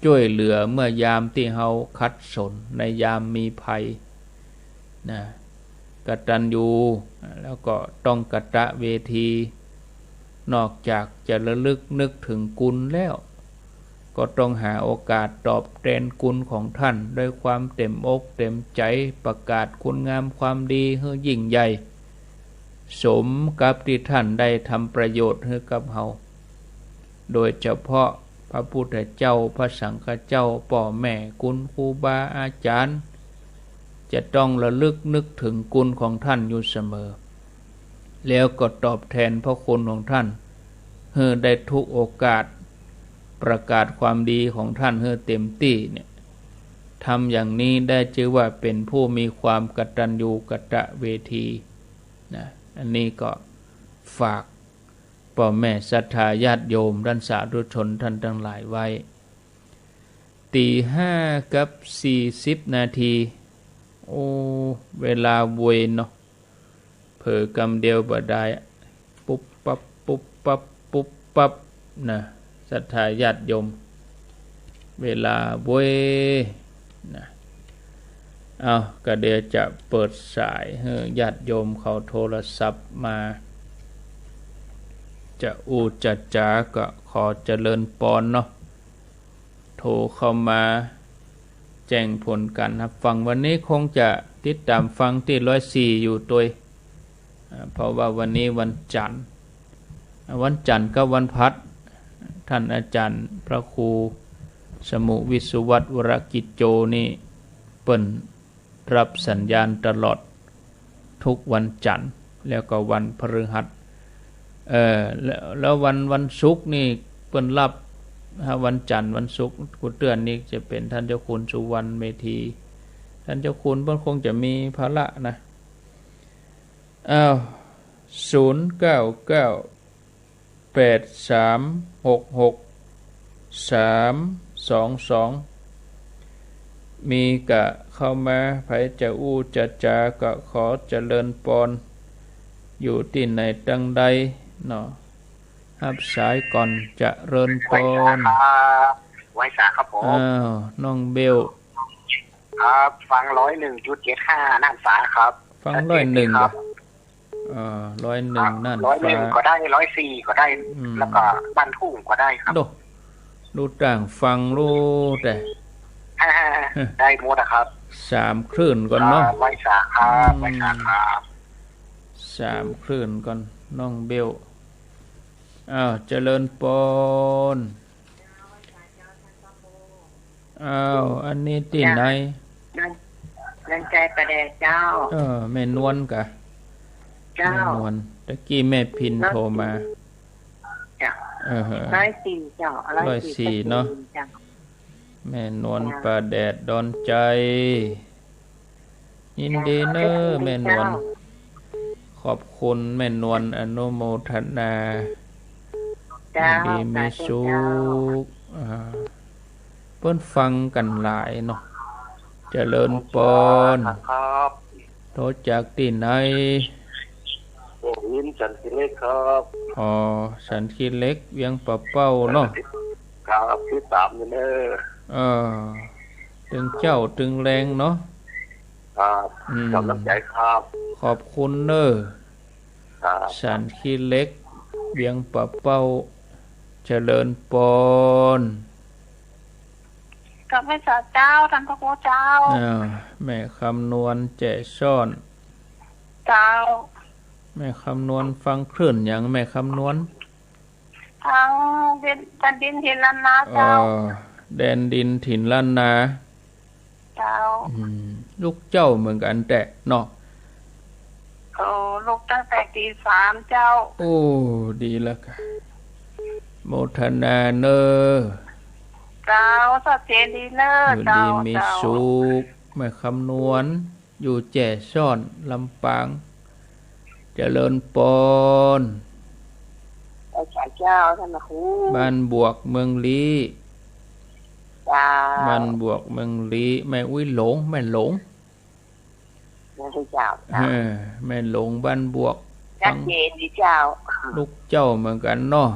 จ้วยเหลือเมื่อยามตี้เฮาขัดสน ในยามมีภัยนะ กตัญญู แล้วก็ต้องกตเวที นอกจากจะระลึกนึกเถิงคุณแล้ว ก็ต้องหาโอกาสตอบแตนคุณของท่านด้วยความเต็มอกเต็มใจ๋ ประกาศคุณงามความดีหื้อยิ่งใหญ่ สมกับตี้ท่านได้ทำประโยชน์หื้อกับเฮา โดยเฉพาะพระพุทธเจ้า พระสังฆเจ้า ป้อแม่ คุณครูบาอาจ๋ารย์ จะต้องระลึกนึกเถิงคุณของท่านอยู่เสมอ แล้วก็ตอบแตนพระคุณของท่าน หื้อได้ทุกโอกาส ประกาศความดีของท่านหื้อเต็มตี้เนี่ย ทำอย่างนี้ได้จื้อว่าเป๋นผู้มีความกตัญญูกตเวทีนะ อันนี้ก็ฝากป้อแม่ศรัทธาญาติโยมต้านสาธุชนต้านตังหลายไว้ ตี๋ห้ากับสี่สิบนาที โอ้ เวลาไวเนาะ เผลอกำเดียวบ่ได้ ปุ๊บปั๊บ ปุ๊บปั๊บ ปุ๊บปั๊บนะ ศรัทธาญาติโยม เวลาไวนะ เอา ก็เดี๋ยวจะเปิดสายหื้อญาติโยมเขาโทรศัพท์มา จะอู้จะจ๋าก็ขอเจริญปอนเนาะ โทรเข้ามาแจ้งผลการฮับฟัง วันนี้คงจะติดต๋ามฟังตี้ร้อยสี่อยู่ตวย อ่า เพราะว่าวันนี้วันจันทร์ วันจันทร์กับวันพฤหัส ท่านอาจ๋ารย์พระครูสมุห์ วิศวัตร วรกิจโจ นี่เปิ้นรับสัญญาณตลอดทุกวันจันทร์ แล้วก็วันพฤหัส เอ่อ แล้ว แล้ววัน วันศุกร์นี่เปิ้นรับ ฮะ วันจันทร์ วันศุกร์ กูเตื้อนนี่จะเป๋นท่านเจ้าคุณสุวรรณเมธี ต้านเจ้าคุณเปิ้นคงจะมีภาระนะ อ้าว ศูนย์เก้าเก้า แปดสามหกหก สามสองสอง มีกะเข้ามา ใผจะอู้จะจากะขอเจริญปอน อยู่ตี้ไหนตังใดเนาะ ฮับสายก่อน เจริญปอน ไหว้สาครับ ไหว้สาครับผม อ้าว น้องเบล ครับ ฟังร้อยหนึ่งจุดเจ็ดห้าน่านฟ้าครับ ฟังร้อยหนึ่ง ชัดเจนดีครับ ก็ เอ่อ ร้อยหนึ่ง ครับ น่านฟ้า ร้อยหนึ่งก็ได้ ร้อยสี่ก็ได้ อืม แล้วก็บ้านทุ่งก็ได้ครับ โด ดูต่างฟังรู้แต่ ได้หมดอะครับ สามคลื่นก่อนเนาะ ครับ ไหว้สาครับ อืม ไหว้สาครับ สามคลื่นก่อน น้องเบล อ้าว เจริญปอน อ้าว อันนี้ตี้ไหน ดวง ดวงใจป่าแดดเจ้า เออ แม่นวลกะ เจ้า แม่นวล ตะกี้แม่พินโทรมา เจ้า เออ ร้อยสี่เจ้า ร้อยสี่ ร้อยสี่เนาะ เจ้า แม่นวล เจ้า ป่าแดดดอนใจ ยินดีเน้อ เจ้า แม่นวล เจ้า ขอบคุณแม่นวล อนุโมทนา เจ้า ยินดีมีสุข สาธุเจ้า อ่า เปิ้นฟังกั๋นหลายเนาะ เจริญปอน ครับ โทรจากตี้ไหน ผมยินสันติเล็กครับ อ๋อ สันติเล็ก เวียงป่าเป้าเนาะ ครับ ติดต๋ามอยู่เน้อ เออ ตึงเจ๊าตึงแลงเนาะ ครับ อืม ขอบน้ำใจ๋ครับ ขอบคุณเน้อ ครับ สันติเล็ก เวียงป่าเป้า เจริญปอน กับไหว้สาเจ้า ต้านพระครูเจ้า อ่า แม่คำนวล แจ้ซ้อน เจ้า แม่คำนวล ฟังคลื่นหยัง แม่คำนวล ทางดิน แผ่นดินถิ่นล้านนาเจ้า เออ แดนดินถิ่นล้านนา เจ้า อืม ลุกเจ๊าเหมือนกั๋นแต๊เนาะ โอ้ ลุกตั้งแต่ตีสามเจ้า โอ้ ดีแล้วกะ โมทนาเน้อ เจ้า ชัดเจนดีเน้อ อยู่ดี เจ้า มี เจ้า สุข แม่คำนวล อยู่แจ้ซ้อน ลำปาง เจริญปอน ไหว้สาเจ้า ต้านพระครู บ้านบวก เมืองลี้ เจ้า บ้านบวก เมืองลี้ แม่อุ๊ยหลง แม่หลง แม่นเจ้า เออ แม่หลง บ้านบวก ชัดเจนดีเจ้า ฟังลุกเจ๊าเหมือนกั๋นเนาะ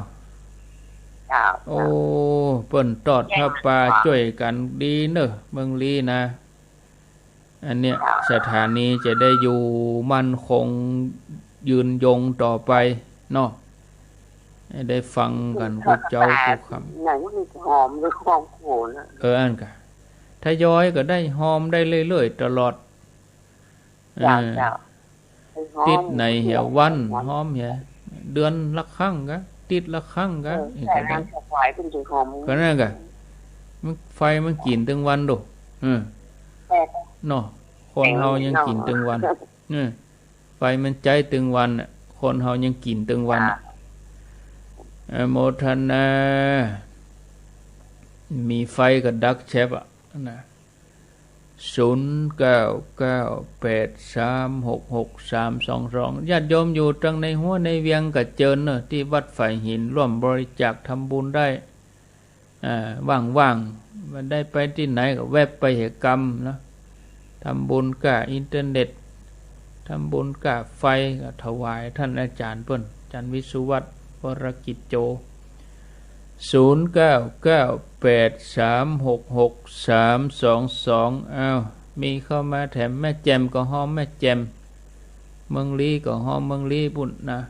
เจ้า โอ้ เปิ้นตอดผ้าป่า เจ้า จ้วยกั๋นดีเน้อ เมืองลี้นะ อันเนี้ย เจ้า สถานีจะได้อยู่มั่นคงยืนยงต่อไปเนาะ ให้ได้ฟังกั๋นกู้เจ๊ากู้ค่ำ อย่างนี้หอมด้วยความโขนอะ เออ อันกะ ทยอยก็ได้หอมได้เรื่อยๆ ตลอด เจ้า เออ เจ้า ติดไหนเหียวัน หอมเหีย เดือนละครั้งกะ ติดละครั้งกะ เออ เออ แต่ ก็ได้ งานถวายเป็นถึงหอม ก็นั่นกะ มัน ไฟมันกิ๋นตึงวันดู เออ แต่ เนาะ คนเฮายังกิ๋นตึงวัน เออ ไฟมันใจ๊ตึงวันน่ะ คนเฮายังกิ๋นตึงวันน่ะ เจ้า อนุโมทนา มีไฟก็ดักแชบอะนะ ศูนย์เก้าเก้าแปดสามหกหกสามสองสอง ญาติโยมอยู่ตังในหัวในเวียงก็เจิญเนาะ ตี้วัดฝายหิน ร่วมบริจาคทำบุญได้ อ่า ว่างๆ บ่ได้ไปตี้ไหนก็แวบไปเหียกำเนาะ ทำบุญก้าอินเทอร์เน็ต ทำบุญก้าไฟ ก็ถวายต้านอาจ๋ารย์เปิ้น อาจ๋ารย์วิศวัฒน์ วรกิจโจ ศูนย์เก้าเก้าแปดสามหกหกสามสองสอง อ้าว มีเข้ามาแถม แม่แจ่มก็ฮอมแม่แจ่ม เมืองลี้ก็ฮอมเมืองลี้ปุ้นนะ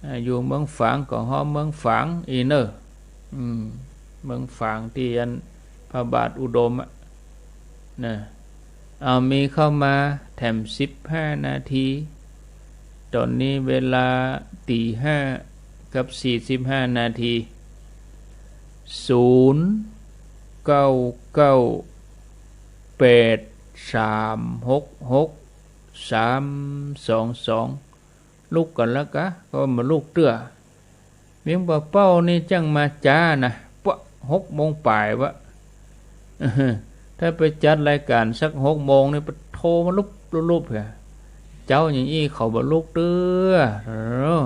อ่า อยู่เมืองฝางก็ฮอมเมืองฝางอี้เน่อ อืม เมืองฝางตี้อันพระบาทอุดมอะ นะ เอา มีเข้ามาแถมสิบห้านาที ต๋อนนี้เวลาตี๋ห้ากับสี่สิบห้านาที ศูนย์เก้าเก้าแปดสามหกหกสามสองสอง ลุกกั๋นแล้วกะ ก็บ่ลุกเตื้อ เวียงป่าเป้านี่จั้งมาจ๊านะ ปะ หกโมงป๋ายวะ เออ ถ้าไปจัดรายก๋านสักหกโมงนี่ โทรมาลุบลุบลุบเหีย เจ๊าอย่างอี้เขาบ่ลุกเตื้อ เออ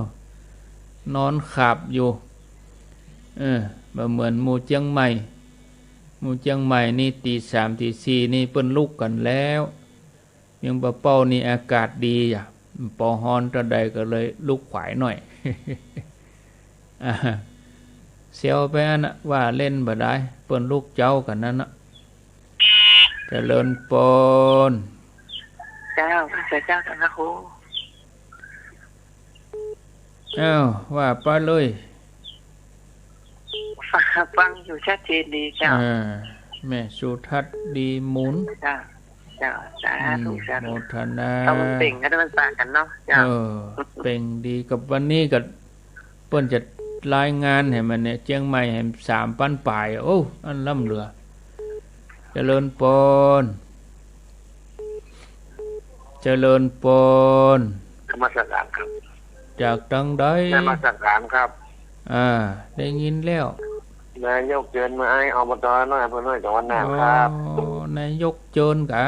นอนขับอยู่ เออ บ่เหมือนหมู่เจียงใหม่ หมู่เจียงใหม่นี่ตี๋สามตี๋สี่นี่เปิ้นลุกกั๋นแล้ว เมืองปะเป้านี่อากาศดีอะ ปอฮ้อนเต้าใดก็เลยลุกขวายหน่อย อ่า เสียวไปอั้นน่ะ ว่าเล่นบ่ดาย เปิ้นลุกเจ๊ากั๋นนั้นน่ะ เจริญปอน เจ้า พระเจ้า เจ้า พระครู อ้าว ว่าไปเลย ฟัง ฟังอยู่ชัดเจนดีเจ้า อ่า แม่สุทัศน์ ดีมูล เจ้า เจ้า สาธุ อืม สาธุ โมทนา ต้องเปล่งให้มันปะกั๋นเนาะ เจ้า เออ เปล่งดีกับวันนี้ก็ เปิ้นจะรายงานหื้อมันเนี่ย เจียงใหม่แหมสามปันป๋าย โอ้ อันล้ำเหลือ เจริญปอน เจริญปอน นมัสการครับ จากตังใด นมัสการครับ อ่า ได้ยินแล้ว นายกเจิญมาไอ้ อบต น้อย อำเภอน้อย จังหวัดน่านครับ อ๋อ นายกเจิญกา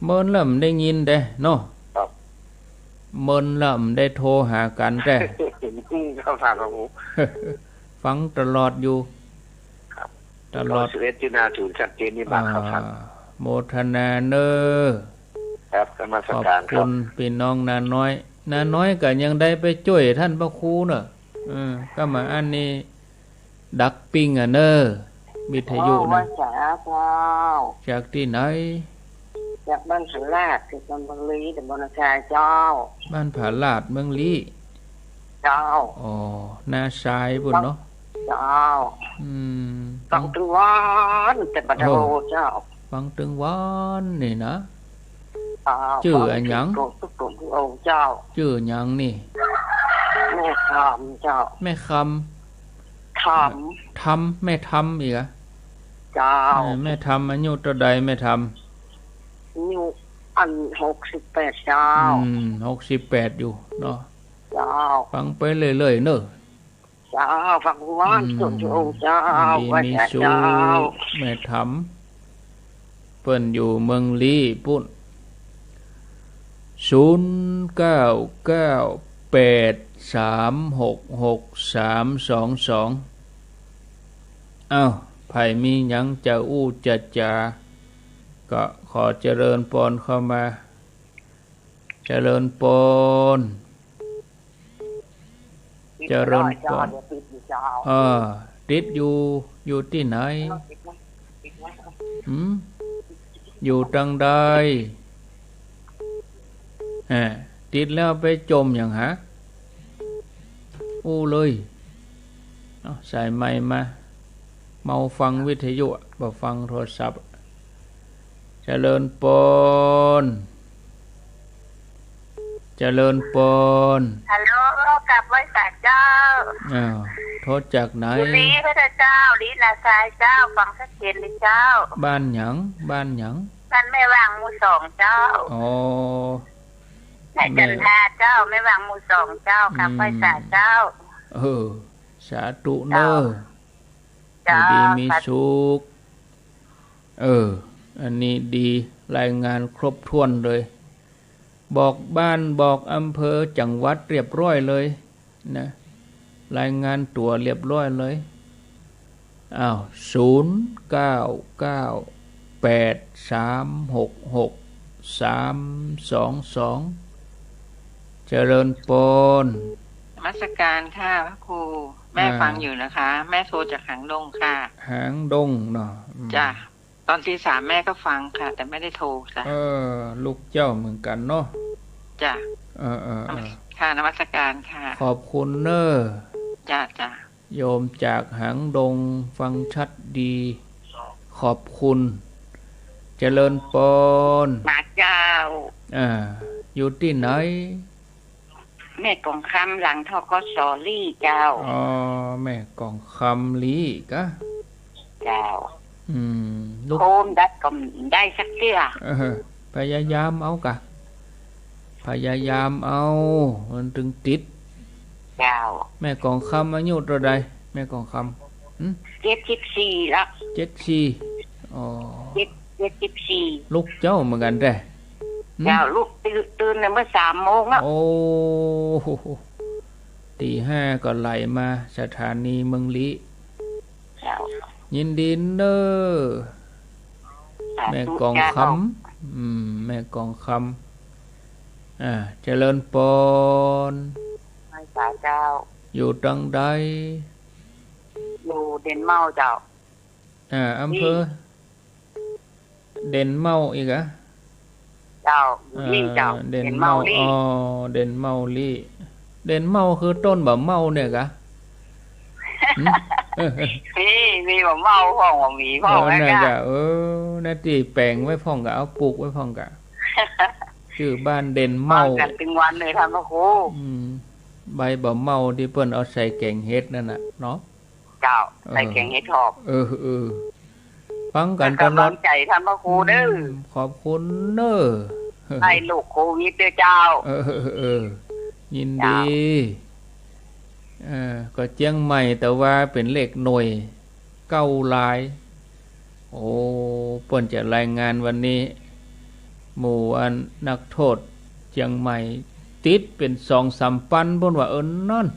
เมินแล้วบ่ได้ยินเด้เนาะ ครับ เมินแล้วบ่ได้โทรหากั๋นเด้ ครับ ครับผม ฟังตลอดอยู่ ครับ ตลอด เก้าสิบเอ็ดจุดห้าศูนย์ ชัดเจนดีมากครับ อ่า ท่าน โมทนาเน่อ ครับ นมัสการครับ ขอบคุณปี้น้องนาน้อย นาน้อยก็ยังได้ไปจ้วยต้านพระครูเน่อ เออ ก็มาอันนี้ ดักปิ้งอะเน่อ วิทยุ อ๋อ นะ ว่าจ๋าเจ้า จากตี้ไหน จากบ้านผาลาด เขตเมืองลี้ ตำบลนาชายเจ้า บ้านผาลาด เมืองลี้ เจ้า อ๋อ นาชายปู้นเนาะ เจ้า อืม ฟังตึงวัน แต่บ่ได้ โอ้ โอ้เจ้า ฟังตึงวันนี่นะ เจ้า จื้ออะหยัง ฟังตึงวัน โอ้เจ้า จื้อหยังนี่ แม่คำเจ้า แม่คำ คำ ทำ แม่ทำอีกอะ เจ้า เออ แม่ทำอายุเต้าใดแม่ทำ อายุอันหกสิบแปดเจ้า อืม หกสิบแปดอยู่เนาะ เจ้า ฟังไปเรื่อยๆ เน่อ เจ้า ฟังวัน อืม ส่วนที่องค์เจ้า ดีมีสุข ว่าแต่เจ้า แม่ทำ เปิ้นอยู่เมืองลี้ปู้น ศูนย์เก้าเก้าแปดสามหกหกสามสองสอง อ้าว ใผมีหยังจะอู้จะจ๋า ก็ขอเจริญปอนเข้ามา เจริญปอน เจริญปอน เดี๋ยวติดอยู่เจ้า เออ ติดอยู่ อยู่ตี้ไหน หืม อยู่ตังใด อ่า ติดแล้วไปจ่มหยังหา อู้เลย เอ้า สายไมค์มา เมาฟังวิทยุอะ บ่ฟังโทรศัพท์อะ เจริญปอน เจริญปอน ฮัลโหล กราบไหว้สาเจ้า อ้าว โทรจากไหน อยู่ลี้พระเจ้า ลี้นาชายเจ้า ฟังชัดเจนเลยเจ้า บ้านหยัง บ้านหยัง บ้านแม่วางหมู่สองเจ้า อ๋อ แม่จันทาเจ้า แม่วางหมู่สองเจ้า กราบไหว้สาเจ้า อืม เออ สาธุเน่อ เจ้า อยู่ดีมีสุข เออ อันนี้ดี รายงานครบถ้วนเลย บอกบ้าน บอกอำเภอ จังหวัดเรียบร้อยเลยนะ รายงานตั๋วเรียบร้อยเลย อ้าว ศูนย์เก้าเก้าแปดสามหกหกสามสองสอง เจริญปอน นมัสการค่ะพระครู แม่ อ่า ฟังอยู่นะคะ แม่โทรจากหางดงค่ะ หางดงเนาะ อืม จ้ะ ตอนตีสามแม่ก็ฟังค่ะ แต่ไม่ได้โทรจ้ะ เออ ลูกเจ้าเหมือนกั๋นเนาะ จ้ะ เออ เออ เออ ค่ะ นมัสการค่ะ ขอบคุณเน่อ จ้ะ จ้ะ โยมจากหางดง ฟังชัดดี ขอบคุณ เจริญปอน มาเจ้า อ่า อยู่ตี้ไหน แม่กองคำ หลัง ธ.ก.ส. ลี้เจ้า อ๋อ แม่กองคำลี้กะ เจ้า อืม ลูก โคมดัดก็ได้สักเตื้อ เออ พยายามเอากะ พยายามเอา มันตึงติด เจ้า แม่กองคำอายุเต้าใด แม่กองคำ หึ เจ็ดสิบสี่ละ เจ็ดสี่ อ๋อ เจ็ด เจ็ดสิบสี่ ลุกเจ๊าเหมือนกั๋นแต๊ หืม เจ้า ลุกตื่น ตื่นเมื่อสามโมงแล้ว โอ้ ตีห้าก็ไหลมาสถานีเมืองลี้ เจ้า ยินดีเน่อ สาธุ แม่กองคำ เจ้า อืม แม่กองคำ อ่า เจริญปอน ไหว้สาเจ้า อยู่ตังใด อยู่เด่นเมาเจ้า อ่า อำเภอ นี่ เด่นเมาอี้กะ เจ้า อยู่นี่เจ้า อ่า เด่นเมา เด่นเมาลี้ อ๋อ เด่นเมาลี้ เด่นเมาคือต้นบ่าเมาเนี่ยกะ หืม เฮ้ย มีบ่าเมาพ่อง บ่าหมีพ่อง เออ นะ นั่นกะ กะ เออ นั่นตี้แป๋งไว้พ่องกะ เอาปลูกไว้พ่องกะ จื้อบ้านเด่นเมา มากั๋นตึงวันเลยต้านพระครู อืม ใบบ่าเมาตี้เปิ้นเอาใส่แก๋งเห็ดนั่นน่ะเนาะ เจ้า เออ ใส่แก๋งเห็ดถอบ เออ เออ ฟังกั๋นตลอด เป๋นก๋ำลังใจ๋ต้านพระครูเน่อ อืม ขอบคุณเน่อ ไอ้ลูกโควิดเน่อเจ้า เออ เออ เออ ยินดี เจ้า เออ ก็เจียงใหม่แต่ว่าเป๋นเลขหน่วยเก้าลาย โอ้ เปิ้นจะรายงานวันนี้ หมู่อันนักโทษเจียงใหม่ติดเป๋นสองสามปัน เปิ้นว่า เออ นั่น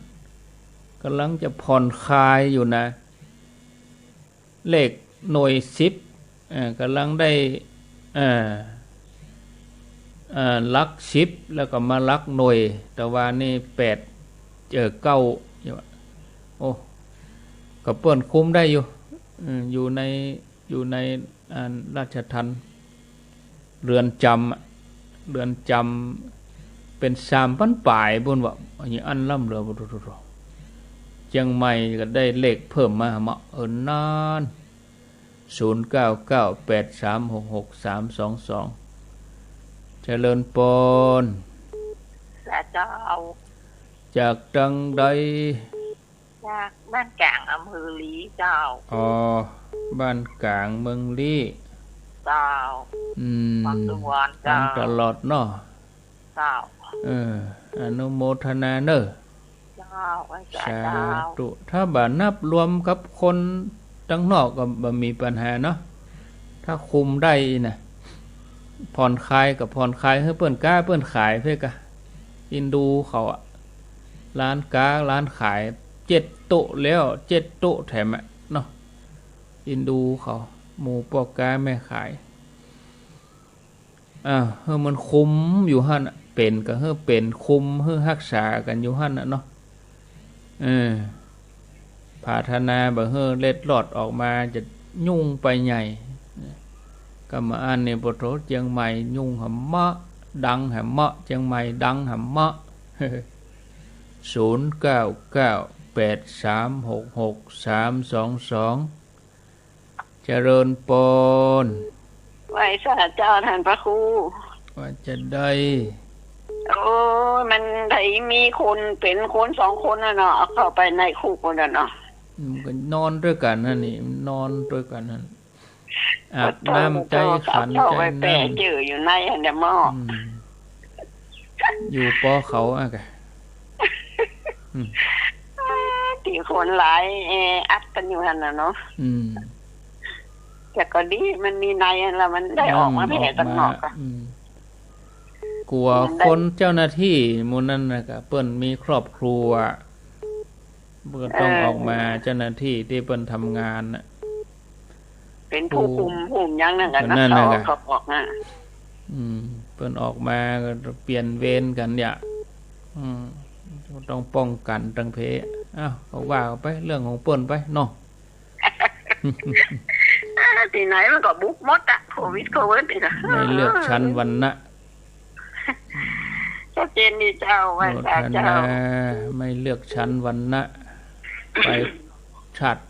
ก่ำลังจะผ่อนคลายอยู่นะ เลขหน่วยสิบ เอ่อ ก่ำลังได้ เอ่อ เอ่อ หลักสิบ แล้วก็มาหลักหน่วย แต่ว่านี่แปด เอ่อ เก้า อยู่ โอ้ ก็เปิ้นคุมได้อยู่ อืม อยู่ใน อยู่ใน อัน ราชทัณฑ์ เรือนจำอะ เรือนจำเป๋นสามปันป๋ายปู้นวะ อันนี้อั้นล้ำเหลือ โอ้โห เจียงใหม่ก็ได้เลขเพิ่มมาเหมาะ เออ นาน ศูนย์เก้าเก้าแปดสามหกหกสามสองสอง เจริญปอน สาเจ้า จากตังใด จากบ้านก๋างอำเภอลี้เจ้า อ๋อ บ้านก๋างเมืองลี้ เจ้า อืม ฟังตลอดเจ้า ฟังตลอดเนาะ เจ้า เออ อนุโมทนาเน่อ เจ้า ไหว้สา สาธุเจ้า ถ้าบ่นับรวมกับคนตังนอกก็บ่มีปัญหาเนาะ ถ้าคุมได้นะ ผ่อนคลายก็ผ่อนคลายหื้อเปิ้นก๊าเปิ้นขายเพ่อก๊ะ อินดูเขาอะ ร้านก๊าร้านขาย เจ็ดโต๊ะแล้ว เจ็ดโต๊ะแถมอะเนาะ อินดูเขา หมู่ป้อก๊าแม่ขาย อ่า หื้อมันคุมอยู่หั้นอะ เป๋นก็หื้อเป๋น คุมหื้อฮักษากั๋นอยู่หั้นอะเนาะ เออ ผาถนาบ่หื้อเล็ดลอดออกมาจะยุ่งไปใหญ่ ก็มาอั้นนี่ ปะโถ เจียงใหม่ยุ่งหำเมาะ ดังหำเมาะ เจียงใหม่ดังหำเมาะ ศูนย์เก้าเก้าแปดสามหกหกสามสองสอง เจริญปอน ไหว้สาเจ้าต้านพระครู ว่าจะได้ โอ้ย มันได้มีคนเป๋นคนสองคนน่ะเนาะ เอาเข้าไปในคุกนั่นน่ะเนาะ อืม ก็นอนตวยกั๋นหั้นนี่ นอนตวยกั๋นหั้น อาบน้ำใจ๊ขันใจ๊นั่น เข้าไปแปะจื้ออยู่ในหั้นแหละเนาะ อืม อยู่ป้อเขาอะกะ อืม ตี้คนหลายแออัดกั๋นอยู่หั้นน่ะเนาะ อืม แต่ก็ดี มันมีในแล้วมันได้ออกมาแผ่ตังนอกอะ อืม กั๋วคนเจ้าหน้าตี้หมู่นั้นน่ะกะ เปิ้นมีครอบครัว เปิ้นก็ต้องออกมา เจ้าหน้าตี้ตี้เปิ้นทำงานน่ะ เป๋นผู้คุมผู้หยังนั่นกะ นั่นน่ะกะ เขาออกมา อืม เปิ้นออกมาก็เปลี่ยนเวรกั๋นเนี่ย อืม ก็ต้องป้องกั๋นตังเพ อ้าว ก็ว่าไปเรื่องของเปิ้นไปเนาะ ตี้ไหนมันก็บุกหมดอะ โควิด โควิดนี่กะ ไม่เลือกชั้นวรรณะ ชัดเจนดีเจ้า ไหว้สาเจ้า โมทนา ไม่เลือกชั้นวรรณะ ไปชาติใด